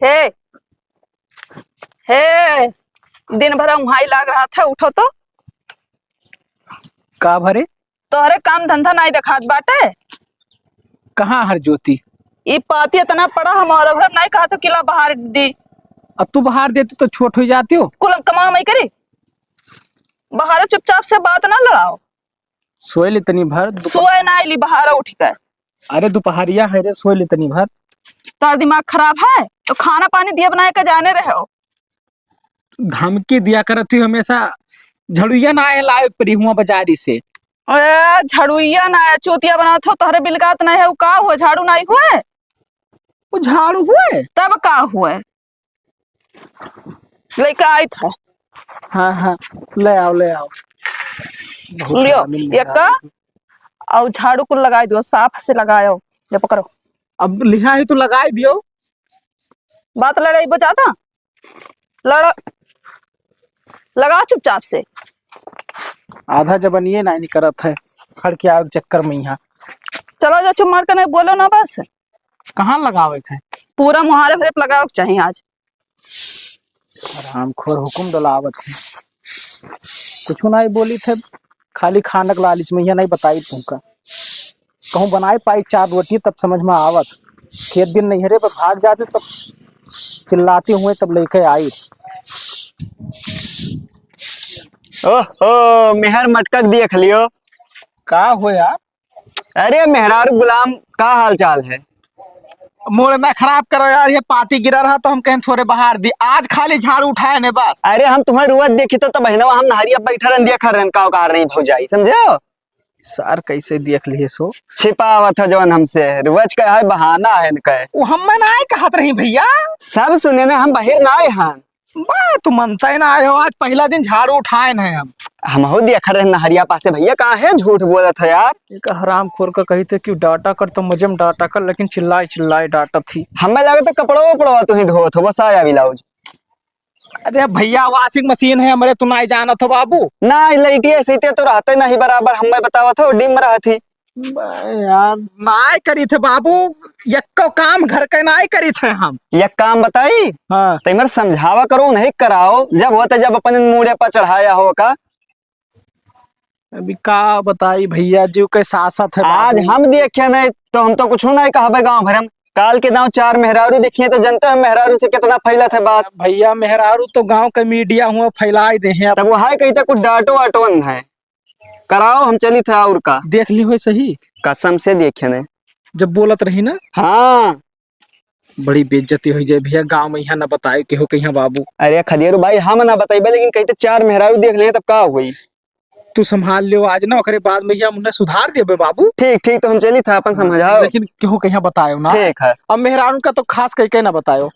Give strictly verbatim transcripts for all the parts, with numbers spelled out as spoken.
हे, हे, दिन भर उहाई लाग रहा था, उठो तो। का भरे? तोहरे काम धंधा नाई देखात बाटे? कहाँ हर ज्योति? ई पाती इतना पड़ा, हम और घर नाई कहा तो किला बहार दी। अब तू बहार देती तो छोट हो जाती हो। कुल अब कमा मैं करी, बहार चुपचाप से बात ना लड़ाओ। सोए ले तनी भर, दुप- सोए ना आइली बहार उठ के। अरे दुपहरिया है रे, सोए ले तनी भर। तार दिमाग खराब है तो खाना पानी दिया बनाए के जाने रहे हो। धमकी दिया करत ही हमेशा। झड़ुइया ना आए लाए परी हुआ बाजारी से। ए, झड़ुइया ना आए, चूतिया बनात हो, तोहरे बिलगात नहीं है, उ का हुए? झाड़ू नहीं हुए? वो झाड़ू हुए? तब का हुए? लइका आइत है। हाँ, हाँ, ले आओ, ले आओ। बहुत लियो, आदमी ये लगा का? दिए। और झाड़ू कुल लगाई दियो, साफ से लगायो। ये पकड़ो। अब लिहा है तो लगाई दियो। बात लड़ाई बजाता? लड़, लगा चुपचाप से। आधा जबनिए नाई निकरत है, खड़ के आवे के चक्कर में यहाँ। चलो जा, चुप मार के नहीं बोलो ना बस। कहाँ लगावे के है? पूरा मुहारे भरे पे लगावे के चाहिए आज। हरामखोर हुकुम डोलावत है। कुछ नहीं बोली थे, खाली खानक लालच में, यह नहीं बताई तुमका। कहूँ बनाए पाई चार रोटी तब समझ में आवत। खेत दिन नैहरे पर भाग जाते तब चिल्लाते हुए तब लेके आई। ओहो, मेहर मटकक देख लियो। का हो यार? अरे मेहरारू गुलाम, का हाल चाल है? मूड ना खराब करो यार, ये पाती गिरा रहा तो हम कहें थोड़े बहार दी। आज खाली झाड़ू उठाए ने बस। अरे हम तुम्हें रोज देखी तो, तो बहिनवा हम नहरिया बैठा रहन दिया खा रहन, का का रही भौजाई, समझे हो? सर कैसे देख लिए सो? छिपावत है जवन हमसे, रोज का है बहाना है इनका। वो हम मैं ना कहत रही भैया। सब सुने ने, हम बाहर ना आए हैं। बा, तू मनता ही ना आए हो, आज पहला दिन झाड़ू उठाए न हम। हमहू देखा रहे नहरिया पासे, भैया काहे झूठ बोलत है यार? एक हरामखोर का कही थे कि डांटा कर तो मजे में डांटा कर, लेकिन चिल्लाए चिल्लाए डांटत थी। हमें लगे तो कपड़ो उपड़ो तू ही धोत हो, वो साया ब्लाउज। अरे भैया, washing machine है हमरे, तू नाई जानत हो बाबू। ना, लइटिए सीते तो रहते नहीं बराबर, हमें बतावत हो, डिम रहत ही। बे यार, नाय करी थे बाबू, यक्को काम घर के नाय करी थे हम। एक काम बताई? हाँ। तो इमर समझावा करो, नहीं कराओ, जब होते जब अपन मूड़े पर चढ़ाया हो का। अभी का बताई भैया, जीव के सासत है आज बाबू। हम देखे नहीं तो हम तो कुछ नहीं कहबे गाँव भर हम। काल के दाव चार मेहरारू देखिए तो जनते हो मेहरारू से कितना फैलत है बात। भैया मेहरारू तो गाँव के media हुआ फैलाई दे हैं। तब वो है कही तो कुछ डांटो वाटो न है। कराओ, हम चली थे और का। देख ली होई सही। कसम से देखे ने। जब बोलत रही ना। हाँ। बड़ी बेइज्जती होई जाए भैया, गाँव में यहाँ ना बताए केहू कहिया बाबू। अरे खदेरू भाई, हम ना बताइबे, लेकिन कहीं तो चार मेहरारू देख ले तब का होई? तू संभाल लियो आज ना, ओकरे बाद में हम उन्हें सुधार देबे बाबू। ठीक, ठीक, तो हम चली थे अपन हाँ, समझाओ। लेकिन केहू कहिया बतायो ना। ठीक है। अब मेहरारू का तो खास कह के ना बतायो।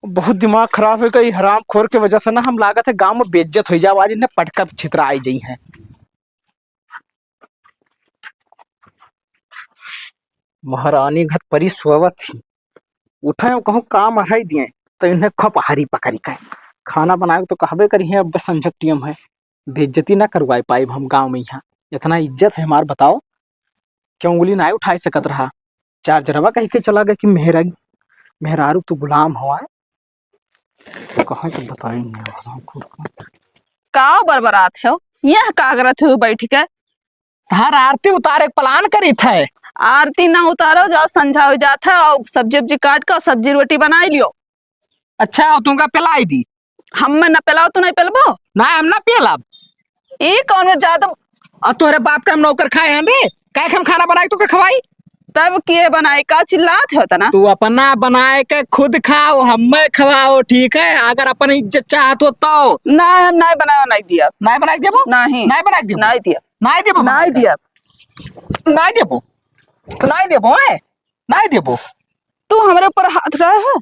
बहुत दिमाग खराब है, कई हरामखोर के वजह से ना हम लागत है गांव में बेइज्जत हो जाओ, आज इन्हें पटका छितरा आई जाई है। महारानी घर परी सोवत थी, उठे कहूँ काम अढ़ाई दिए तो इन्हें खप हारी पकड़ी के खाना बनाए तो कहबे करी है, अब बस संझक टीम है, बेइज्जती ना करवाए पाइब हम गांव में यहाँ। इतना इज्जत है हमार बताओ, क्यों उंगली ना उठाए सकत रहा। चार जरवा कह के चला गए कि मेहरा, मेहरारू तू गुलाम हवा। कहाँ के बताई नहीं। का बरबरात है? यह का करत हो बैठ के? तहार आरती उतारे के plan करी थे। आरती ना उतारो, जाओ संझा हो जात है और सब्जी उब्जी काट के और सब्जी रोटी बनाई लियो। अच्छा, और तुमका पिलाई दी? हम में ना पिलाओ, तू नहीं पिलबो? ना, हम ना पियलब। ई कौन में ज्यादा? और तोहरे बाप का हम नौकर खाए हैं बे? काहे के हम खाना बनाए के तोके खवाई? तब के बनाए का चिल्लात हो तना? तू अपना बनाए के खुद खाओ, हमें खवाओ, ठीक है? अगर अपन इज्जत चाहत हो तो। ना, हम नहीं बनाओ, नहीं दिया। नहीं बनाए देबो? नहीं। नहीं बनाए देबो? नहीं दिया। नहीं देबो नहीं बनाए के? दिया। नहीं देबो। नहीं देबो, हैं? नहीं देबो। तू हमरे ऊपर हाथ उठाए है?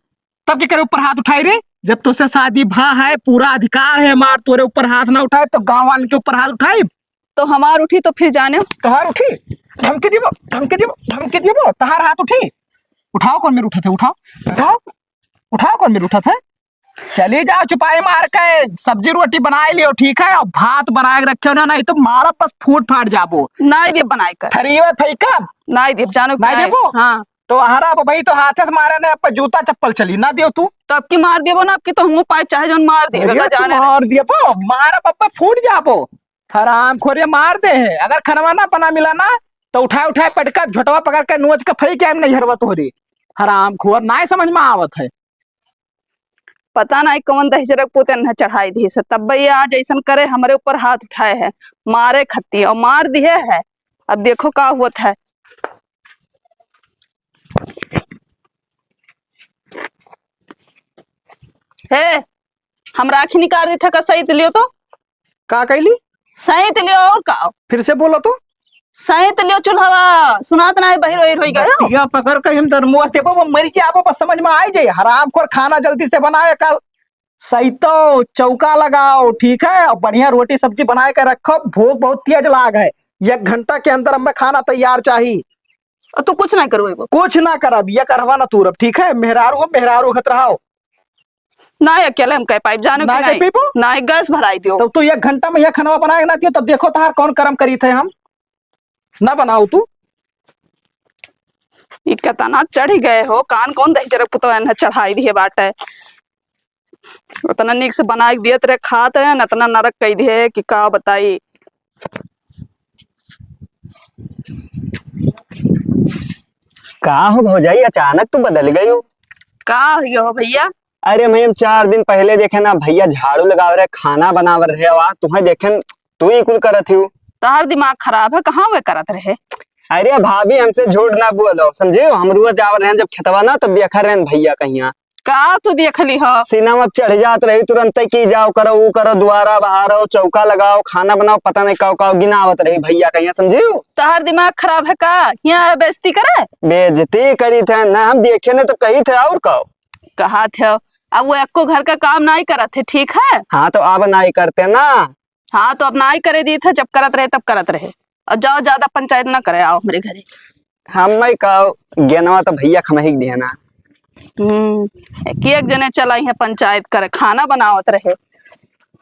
तब के करे ऊपर हाथ उठाई रे? जब तोसे शादी भा है, पूरा अधिकार है हमार, तोरे ऊपर हाथ ना उठाए तो गांव वाले के ऊपर हाथ उठाई। तो हमार उठी तो फिर जाने। तोहार उठी? धमकी देबो, धमकी देबो, धमकी देबो, तोहार हाथ उठी? उठाओ, कौन मेरे उठा थे? उठाओ, उठाओ, उठाओ, कौन मेरे उठा थे? चली जाओ चुपाई मार के, सब्जी रोटी बनाए लियो, ठीक है? और भात बनाए के रखे हो ना, नहीं तो मारा बस फूट फाट जाबो। नहीं दे बनाए कर। थरिये फेंकब। नहीं दे, जानो नहीं देबो? हाँ। तो हरा बबई तो हाथे से मारे ना, अब जूता चप्पल चली ना दियो तू। तो अब की मार दियो ना, अब की तो हमहू पाइप चाहे जौन मार दिए, अरे बेटा, तू जाने दे। मार दियो बो, मार अब, अब फूट जाबो। हराम खोरे मार दे है, अगर खनवा ना पना मिला ना, तो उठाए उठाए पटका झोटवा पकड़ के नोच के फेंक आएम नहीं हरवा तोहरे। हराम खोर, ना समझ में आवत है। पता नाहीं कौन दहिजरक पूत एन्हे चढ़ाई दिहे से, तब भैया आज ऐसन करे, हमरे ऊपर हाथ उठाए है मारे खत्ती, और मार दिहे है। अब देखो का होत है। हे, हम राखी निकाल दी थे का, सहित लियो तो। का कैली? सहित लियो और का? फिर से बोलो तो। सहित लियो चूल्हवा, सुनात ना है, बहिर वहिर होई गयो। बतिया पकड़ के हम दरमुआ से देबो, वो मर जाबो, बस समझ में आई जाए। हरामखोर, खाना जल्दी से बनाए, कल सहितो चौका लगाओ, ठीक है, और बढ़िया रोटी सब्जी बनाए के रखो, भूख बहुत तेज लाग है। एक घंटा के अंदर हमें खाना तैयार चाही। और तू कुछ ना करवेबो? कुछ ना करब, ये करवा ना तूरब, ठीक है, मेहरारू हो, मेहरारू खत रहो। ना अकेले हम कह पाइब, जानो ना कि कह नहीं? पीबो? ना, गैस भराई दियो। तब तू एक घंटा में यह खाना बनाए ना दियो, तब देखो तहार कौन करम करी थे हम। ना बनाओ तू। ई केतना चढ़ गए हो, कान कौन दहिजरक पुतवा एन्हे चढ़ाई दिहे बाटे। उतना नीक से बनाई दियत रहे, खात है, इतना नरक कई दिहे कि का बताई। का हो भौजाई, अचानक तू बदल गई हो? का हो गयो हो भैया? अरे मैं हम चार दिन पहले देखे ना भैया झाड़ू लगाव रहे, खाना बनाव रहे, वा तुहे देखे तू ही कुल करत हियो। तोहर दिमाग खराब है, कहाँ वे करत रहे? अरे भाभी, हमसे झूठ ना बोलो, समझियो? हम रोज आव रहे जब खेतवा ना, तब देखा रहे भैया कहिया। का तू देख ली हो? सीना में चढ़ जात रही तुरंत कि जाओ करो, वो करो, दुआरा बहारो, चौका लगाओ, खाना बनाओ, पता नहीं काओ काओ गिनावत रही भैया कहिया, समझियो? तोहर दिमाग खराब है का? यहाँ बेइज्जती करे? बेइज्जती करी थे ना, हम देखे नहीं तब कही थे और काओ। कहा थे, अब वो एको घर का काम नहीं करत है, ठीक है? हाँ, तो अब नहीं करते ना। हाँ, तो अब नाई करे दी थे, जब करत रहे तब करत रहे। और जाओ, ज्यादा पंचायत ना करे, आओ हमरे घरे। हम नहीं कहो, गेनवा तो भैया खमही के दिहे ना। हम्म, एक, एक जने चला यहाँ पंचायत करे, खाना बनावत रहे।